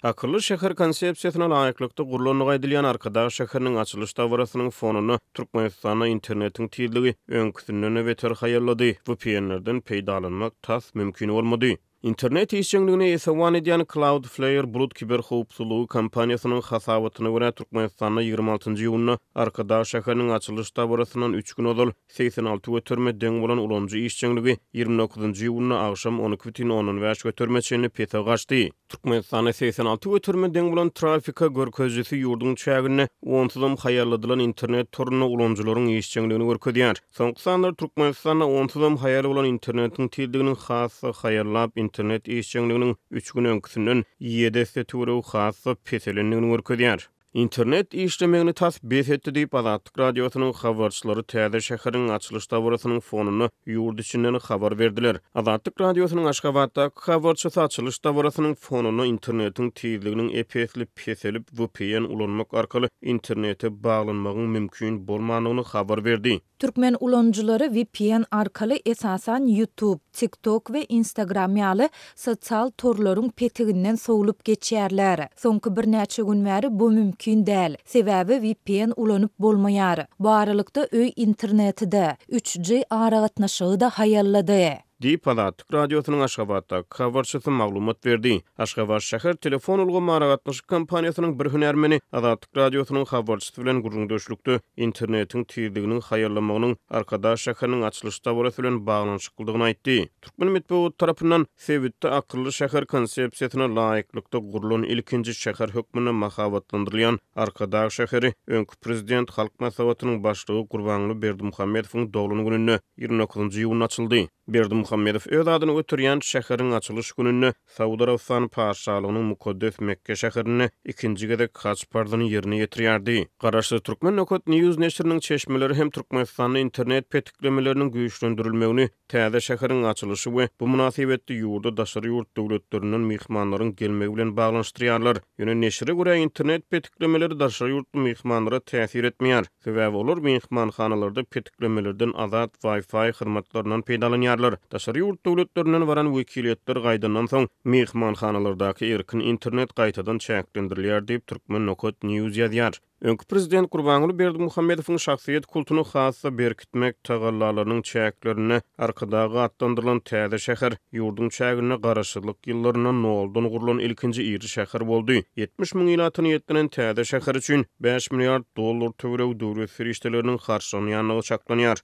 Akylly şäher konsepsiýasyna laýyklykda gurlandygy aýdylýan Arkadag şäheriniň açylyş dabarasynyň fonunda Türkmenistanda internetiň tizligi öňküsinden-de beter haýallady, VPN-lerden peýdalanmak tas mümkin bolmady. Internet işjeňligine esewan edýän Cloudflare bulut kiberhowpsuzlygy kompaniýasynyň hasabatyna görä, Türkmenistanda 26-njy iýunda Arkadag şäheriniň açylyş dabarasyndan üç gün ozal 86 göterime deň bolan ulanyjy işjeňligi 29-njy iýunda agşam 12,5 göterime çenli pese gaçdy. Türkmenistanda 86 göterime deň bolan trafika görkezijisi ýurduň çäginde onsuzam haýalladylan internet torunda ulanyjylaryň işjeňligini görkezýär. Soňky sanlar Türkmenistanda onsuzam haýal bolan internetiň tizliginiň has-da haýallap, internet işjeňliginiň üç gün öňküsinden ýedi esse töweregi has-da peselendigini görkezýär. Internet işlemegini tas bes etdi diýip, Azatlyk Radiosynyň habarçylary täze şäheriň açylyş dabarasynyň fonunda ýurt içinden habar berdiler. Azatlyk Radiosynyň Aşgabatdaky habarçysy açylyş dabarasynyň fonunda internetiň tizliginiň ep-esli peselip, vpn ulanmak arkaly internete baglanmagyň mümkin bolmandygyny habar berdi. Türkmen ulanyjylary vpn arkaly esasan YouTube, TikTok we Instagram ýaly sosial torlaryň petiginden sowlup geçýärler. Soňky birnäçe gün bäri bu mümkin däl. Sebäbi vpn ulanyp bolmaýar. Bu aralykda öý interneti-de, üç G aragatnaşygy-da haýallady. Diýip, Azatlyk Radiosynyň Aşgabatdaky habarçysy maglumat berdi. Aşgabat şäher telefon ulgamy aragatnaşyk kompaniýasynyň bir hünärmeni Azatlyk Radiosynyň habarçysy bilen gürrüňdeşlikde internetiň tizliginiň haýallamagynyň Arkadag şäheriniň açylyş dabarasy bilen baglanyşyklydygyny aýtdy. Türkmen metbugaty tarapyndan sebitde akylly şäher konsepsiýasyna laýyklykda gurlan ilkinji şäher hökmünde mahabatlandyrylýan Arkadag şäheri öňki prezident, Halk Maslahatynyň Başlygy Gurbanguly Berdimuhamedowyň doglan gününde, 29-njy iýunda açyldy. Berdimuhamedow öz adyny göterýän şäheriň açylyş gününde Saud Arabystany Patyşalygynyň mukaddes Mekge şäherinde ikinji gezek haj parzyny ýerine ýetirýärdi. Garaşsyz Türkmen Nokat News neşiriniň çeşmeleri hem Türkmenistanda internet petiklemeleriniň güýçlendirilmegini täze şäheriň açylyşy we bu mynasybetli ýurda daşary ýurt döwletlerinden myhmanlaryň gelmegi bilen baglanyşdyrýarlar. Ýöne neşire görä internet petiklemeleri daşary ýurtly myhmanlara täsir etmeýär. Sebäbi olar myhmanhanalarda petiklemelerden azat Wi-Fi hyzmatlaryndan peýdalanýarlar. Daşary ýurt döwletlerinden baran wekiliýetler gaýdandan soň, myhmanhanalardaky erkin internet gaýtadan çäklendirilýär diýip, Turkmen Nokat News ýazýar. Öňki prezident Gurbanguly Berdimuhamedowyň şahsyýet kultuny has-da berkitmek tagallalarynyň çäklerinde Arkadag atlandyrylan täze şäher ýurduň çäginde garaşsyzlyk ýyllarynda noldan gurlan ilkinji iri şäher boldy. 70 müň ilata niýetlenen täze şäher üçin 5 milliard dollar töweregi döwlet serişdeleriniň harçlanýandygy çaklanýar.